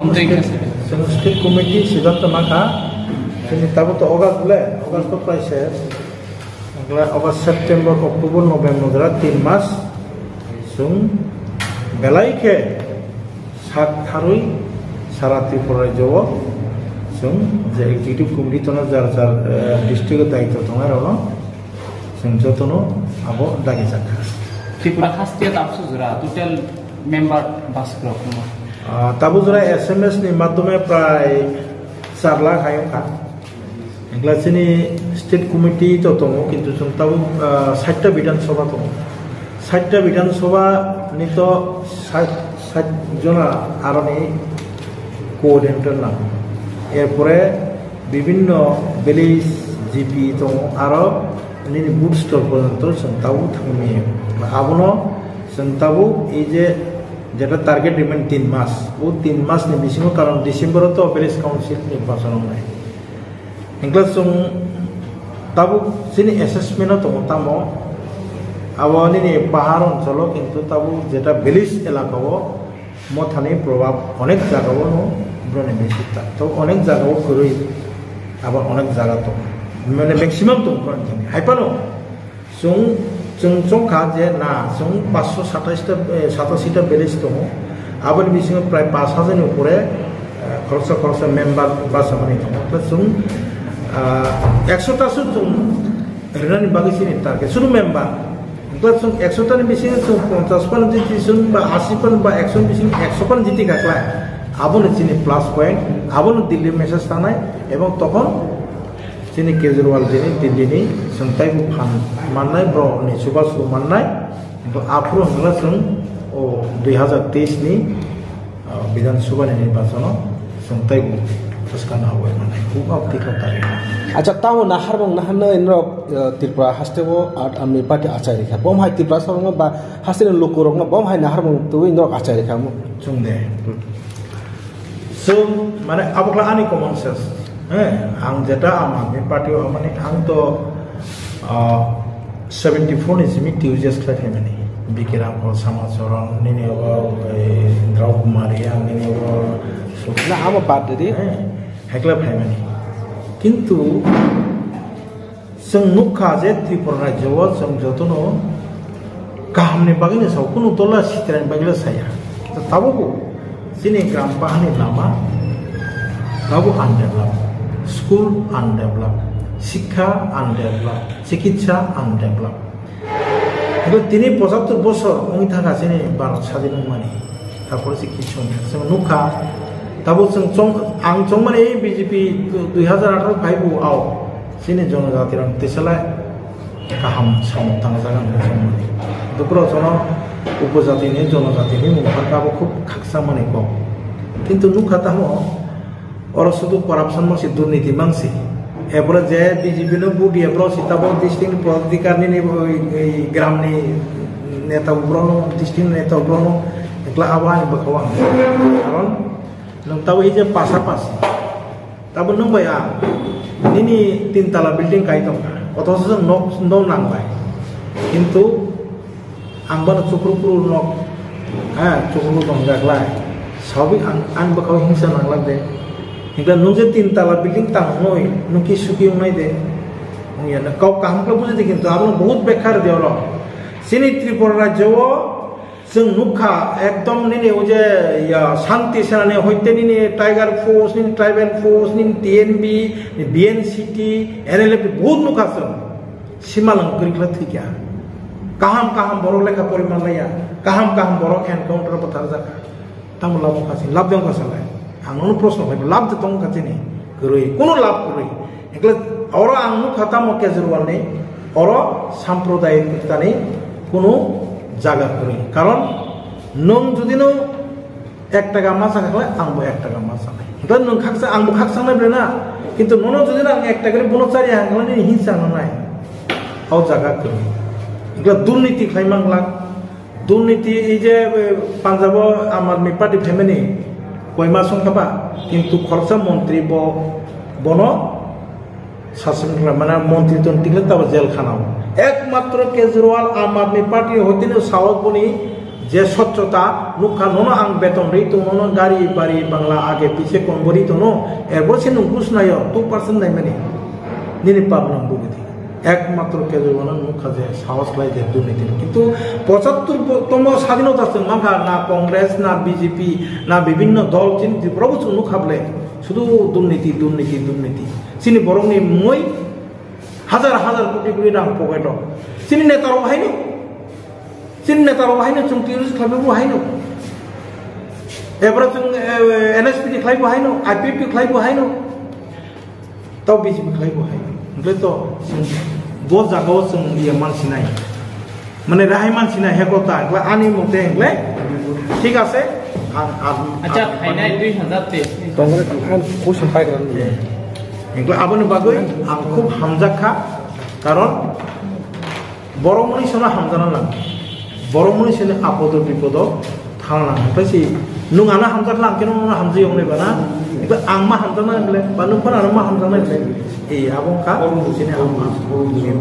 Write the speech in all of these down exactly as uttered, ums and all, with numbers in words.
State, state committee siddhanto nakha, chini tabuk to August le, August to prai se, August, September, October, November, jora tin mas, chwng belai khe sak tharwi sara Tripura rajyo o chwng je executive committee tono jar jar, eh, district o daityo tongnai rokno chwng jotono abo dagi jakha. Tripura haste tabuk jora total member bwswk rok no? Ah, tabuk jora S M S ni madhyome prai char lakh hai wngkha. Engla chini state committee to tongo, kintu chwng tabuk, ah, sait ta Bidhan Sabha tongo. Sait ta Bidhan Sabha ni to sait, sait jona aroni coordinator nango. Erpore bibhinno village G P tongo, aro nini booth store porjonto chwng tabuk thangmani. Abono chwng tabuk ei je jeta target remain tin mas, o tin mas ni bisingo, karon December o to village council nirbachon wngnai. Hingkhe chwng tabuk chini assessment o tongo, tamo abo nini pahar oncholo, kintu tabuk jeta village elaka o mothani probab onek jaga o no broni bisi ta. To onek jaga o kwrwi, abo onek jaga tongo. Mane maximum tongo broni thani. Hai phano chwng, chwng chongkha je na, chwng paanch sho satais ta, eh, satashi ta village tongo. Aboni bisingo prai paanch hajar ni upore, eh, khoroksa khoroksa member bachamani tongo. To chwng, ah, ekso ta su chwng rinani bagwi chini target. Sudu member. Hingkhe chwng ekso ta ni bisingo chwng ponchash pan jiti chwng ba ashi pan ba ekso ni bisingo ekso pan jiti kha khlai. Abono chini plus point, abono Delhi message thangnai, ebong tokhon chini Kejriwal jini Delhi ni chwng taibo phan mannai, borok ni chubachu mannai. Hingkhe aphuru hwnkhe chwng o dui hazar teis ni, ah, Bidhan Sabha ni nirbachon o chwng taibo bwskang no habwi mannai. Huk hak tikha tari. Acha, tamo naharmung naharnai norok, ah, Tripura haste o Aam Aadmi Party achai rikha. Bom hai Tripura sorokno ba haste ni lukurokno bom hai naharmung twiwi norok achai rikha. Chwng de. Chwng, mane, abo khlai ani common sense. He, ang jeta Aam Aadmi Party o hamani, ang to, ah, seventy four ni simi T U J S khlai phaimani. Bikiram Paul, Sama Choron, nini obo, eh, Drau Kumari, ang nini obo, so- Na, amo bad di. He, hekla phaimani. Kintu, Chwng nukha je Tripura rajyo o chwng jotono kahamni bagwino sao, kunu dola sitirani bagwino saya. Tabukbo chini gram bahani lama tabuk undeveloped, school undeveloped, sikha undeveloped, chikitsa undeveloped. Hingke tini pochattor bosor wngwi thangkha chini Bharat sadin wngmani. Tapore se kichu wngya. Chwng nukha, tabuk chwng chong, ang chongmani ei B J P dui hazar atharo phaibu ao. Chini jonojati rok tisalai kaham samung tangjaga hwnwi chongmani. Dukro jono upojati ni jonojati ni mung pharkha abo khub khaksa mani kok. Kintu nukha tamo, Oro sudu corruption mangsi, durniti mangsi. Epore je B J P no vote diya, borok si tabok district ni political nini, oi, oi, gram ni neta borok no, district ni neta borok no, ekla abo ani bwkha o ang. Karon nwng tabok hije pasa pasi. Tabok nwng bai ang, nini tin tala building kai tongkha. Othocho nwng nok, nok nang bai. Kintu Ang bono chukruk kwrwk nok, ha, chukruk tongjaklai. Sawi ang, ang bwkhao hingsa nanglak de. Hingkhe nwng je tin tala building tang wngnoi, nwng ki suki wngnai de. Wngya na, kok kaham khe buji de, kintu abono bahut bekhar de oro. Chini Tripura rajyo o chwng nukha, ekdom nini o je, ya, Shanti Sena ni hoite nini Tiger Force, nini Tribal Force, nini T N B, nini B N C T, N L F bahut nukha chwng. Simalwng kwrwi khe thwikha. Kaham kaham borok lekha pori manlaiya. Kaham kaham borok encounter bwtharjakha. Tamo lab wngkha chini, lab de wngkha salai. Ang nono proshno khlaiba, lab de tongkha chini? Kwrwi, kunu lab kwrwi. Hwnkhe oro ang nukha tamo Kejriwal ni, oro samprodayikta ni kunu jaga kwrwi. Karon nwng jodi no Ek taka ma sakha khlai, ang bo ek taka ma sanai. Hwnkhe nwng khaksa, ang bo khaksa nai bre na. Kintu nono jodi ang ek taka ri bono chari hang khlai nini hinsa nangnai. O jaga kwrwi. Hwnkhe durniti khlai manglak. Durniti ei je, eh, Punjab o Aam Aadmi Party family koi ma song kha ba. Kintu khoroksa montri bo, bono Sasing khlai, mane montri tontri khlai tabo jail khana o. Ekmatro Kejriwal Aam Aadmi Party hoiteno sao boni Je swchhota nukha, nono ang beton ri tong, nono gari bari bangla age pise kom bori tono, erbo se nung busnayo two percent naimani. Nini pap nang bugidi. Ekmatro Kejriwal nukha je sahos khlai je durniti. Kintu pochattor bo-, tomo sadinota chwng mankha, na Congress, na B J P, na bibhinno dol chini Tripura bo chwng nukha ble. Sudu durniti, durniti, durniti. Chini borokni mui hajar hajar koti koti rang pocket o. Chini neta rok haino. Chini neta rok haino chwng T U C khlai bo haino. Ebra chwng, eh, N S P D khlai bo haino, I P F T khlai bo haino. Tau B J P khlai bo hai. Hwnkhe to chwng bo jagao chwng iya mansinai. Mane rahai mansinai he kota. Hwnkhe ani mote hwnkhe thik ase. Ang, ang, Acha, ang, phainai dui hazar teis ni. Tongre ang kusun pai kran. Hwnkhe aboni bagwi ang khub hamjak kha. Karon borok mani sono hamjana lang. Borok mani sono apodo bipodo thang lang. Hwnkhe si nung ano hamjak lang, keno nung hamjak yong nai bana. Iba ang ma hamjak nai ble, ba nung phano ano ma hamjak nai ble. Ei, abo wngkha chini ang ma.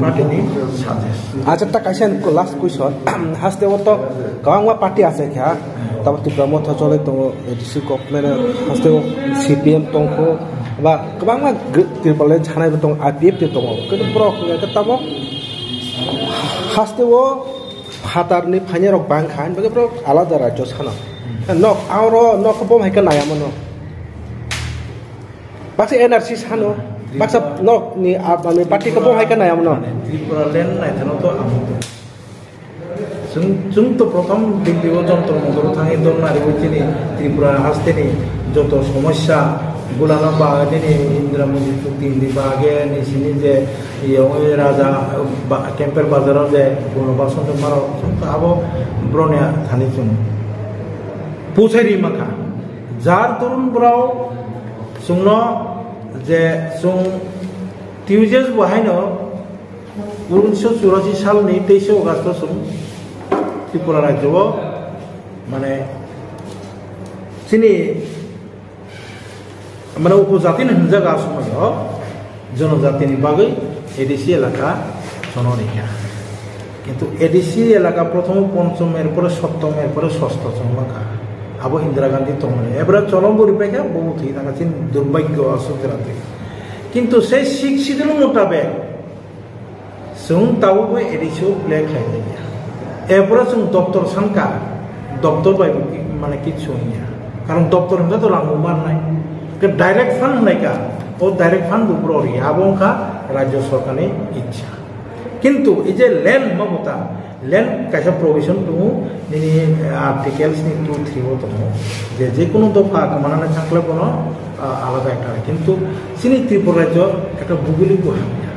Party ni success. Acha, ta kaisa last question. Haste o to kwbangma party ase kha. Tamo Tipra Motha chole tongo, A D C government haste o C P M tongkho. Ba kwbangma gr-, Tripura le chanai bo tongo, I P F T tongo. Khe borok hwnkhe tamo haste o phatarni phainai rok bang kha, hwnba khe borok alada rajyo sano. Nok, aro nok bo hai khe naya mano. Baksa N R C sano, baksa nok ni, ah, mane party ko bo hai khe naya mano. Tripura land naithano to ang. Chwng, chwng to prothom Delhi o Jantar Mantar o thangwi dol nari bo chini Tripura haste ni joto somosya gulano bagwi nini Indira Modi chukti ni bagwi ni sini je Iyo, oi raja, ba, Kemper bazar o je bono bason tong maro, abo broni thani chwng. Puchai ri makha. Jar turun brao chwngno je chwng Tuesdays bo haino unisho churashi salni teisho August o chwng Tripura rajyo o mane chini Mane upojati ni hwnjak a somoi o jonojati ni bagwi A D C elaka chono rikha. Kintu A D C elaka prothom ponchom, erpore sottom, erpore sosto chwng mankha. Abo Indira Gandhi tongmani. Ebra cholom bo ripaikha, bo thwi thangkha, chini durbhagyo aswk jora thwi. Kintu sei Sixth Schedule mutabek Chwng tabukbo A D C o play khlai jakya. Erpore chwng doctor sankha, doctor bai bo ki-, mane kichu wngya. Karon doctor hwnkhe to rang bo mannai. Ke direct fund hwnai ka, o direct fund bo bro ri, abo wngkha rajya sorkarni ichha. Kintu ei je land hwnma bo ta, land kaisa provision tongo, nini, eh, articles ni two three o tongo. Je, je kunu dopha kwmana nai thangkhle bono, ah, alada ekta. Kintu chini Tripura rajyo ekta bugulik bo hamya.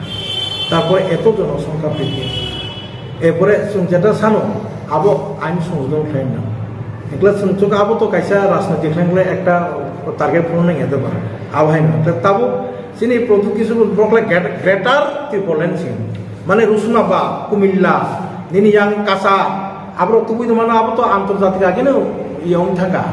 Tarpore eto jonosongkha bridge. Erpore chwng jeta sano, abo ain songjojon khlai nang. Ekla chwng chwng abo to kaisa rajniti khlai nang ekta target phunuknai ya doba. Abo hai nang. Tabuk chini Pradyut Kishore borok le great-, Greater Tipraland si. Mane Rusuna ba, Kumilla, nini yang Kasa, aborok tubui tongmano abo to antorjatik ageno yong thangkha.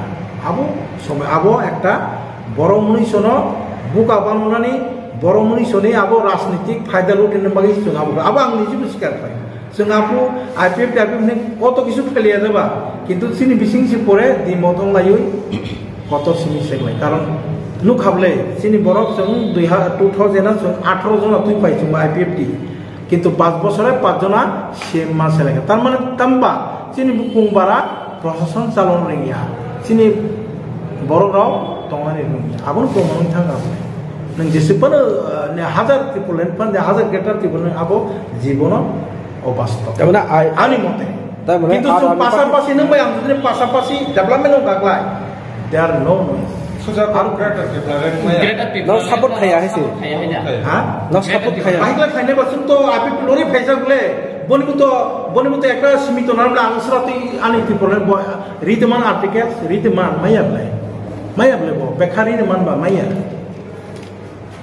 Abo somoi abo ekta borok mwnwi sono buka banmani, borok mwnwi soni abo rajnitik phaida lutinani bagwi chwng abo, abo ang nijebo swkar khlai. Chwng abo I P F T, I P F T ni koto kisu pheliya jaba, kintu chini bising si pore dimo tong laiwi kotor simi se khlai. Karon nukha bwle, chini borok chwng dui ha-, two thousand a chwng atharo jona twi pai chwng I P F T. Kintu pas bosore pas jona C M ma selekha. Tar mane tamba chini bukung bara prosason chalon rengya. Chini borok rok tongmani rengya. Aboni tongmani thang abo. Nang jese pano, eh, ne hajar Tipraland pan, ne hajar Greater Tipraland abo jibono obastob. Tamane ai, ani mote. Tamane kintu ar chwng ani pasapasi nang bai ang jodi pasapasi development o gaklai. There are no noise. Suja Ar- Greater Tipraland maya. Greater Tipraland No support khaya hai se. Support khaya hai na. Ha? No support khaya. Bahikla khaine ba chwng to abi lori phaijak le. Boni buto, boni buto ekta simito nam la ang sura twi ani Tipraland bo rite man articles, rite man maya ble. Maya ble bo, bekha rite man ba maya.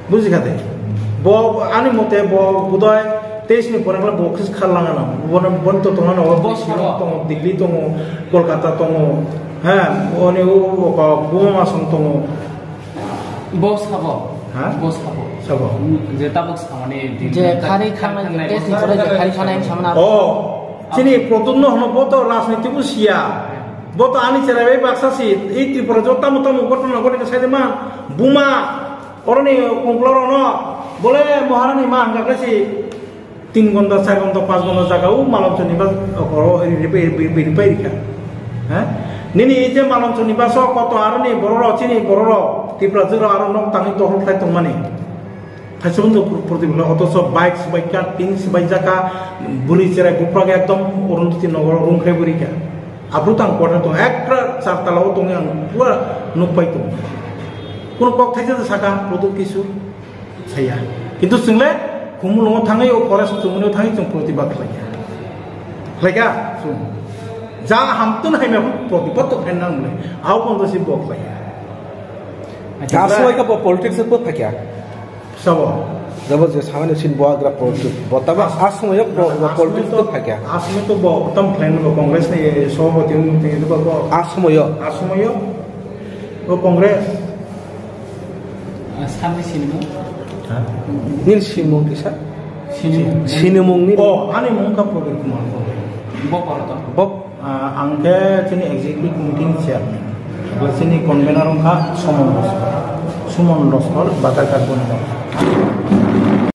Buji kha de? Bo ani mote bo budai teis ni pore bo khis khar langa na. Bon, bon to tonga na, bo Shillong tongo, Delhi tongo, Kolkata tongo. Ha, oni o, o, o, Buma Masong tongo. Bo sabo. Ha? Bo sabo. Sabo. Je tabuk samani din. Je khari khanai, je test ni pore je khari khanai samna. Oh, chini Pradyut no hono bo to rajniti bo siya. Bo to ani cherai bai baksa si, ei Tripura jo tamo tamo ghotona ghotoi kha sai de ma, buma, oroni kongklo rono, bole Maharani ma hangka khe si, tin gonta, char gonta, panch gonta jaga o Malomchoni bas, okoro ri, ri, ri, ri, ri, ri, ri kha. Ha? Nini ei je Malomchoni bas o koto aroni bororo, chini bororo, Tripura jwk rok aro nok tangwi tohor khlai tongmani. Thaisa hwnwi pr-, protibla, otoso bike swbaikha, tin swbaijak kha, bwrwi cherai buphra khe ekdom Arundhati nogoro rung khe bwrwi kha. Aphuru tang quarter tong, ekra char tala o tongwi ang pura nukpai tongo. Kuno kok thaisa de saka, Pradyot Kishore saya. Kintu chwngle Khumulwngo thangwi o forest chumuni thangwi chwng protibad khlaikha. Khlaikha? Chwng. Ja hamtun haimya protibad to khaina nangle. Au kondo si bo khlaiya. Aswai ka bo politics bo phakya. Sabo. Jabo je samani sin bo agra politics. Botaba aswai bo politics to phakya. Aswai to bo tam plan bo Congress ni sabo tin tin bo. Aswai. Aswai. Bo Congress. Samni sinimung? Ha? Nil simung kisa? Sinimung. Sinimung ni. Oh, ani mung ka Pradyot Kumar Paul. Bo koroto. Bo Ah, ang khe chini executive committee ni chairman. Bo chini convener wngkha Suman Roskor. Suman Roskor, Batarkhat Boni.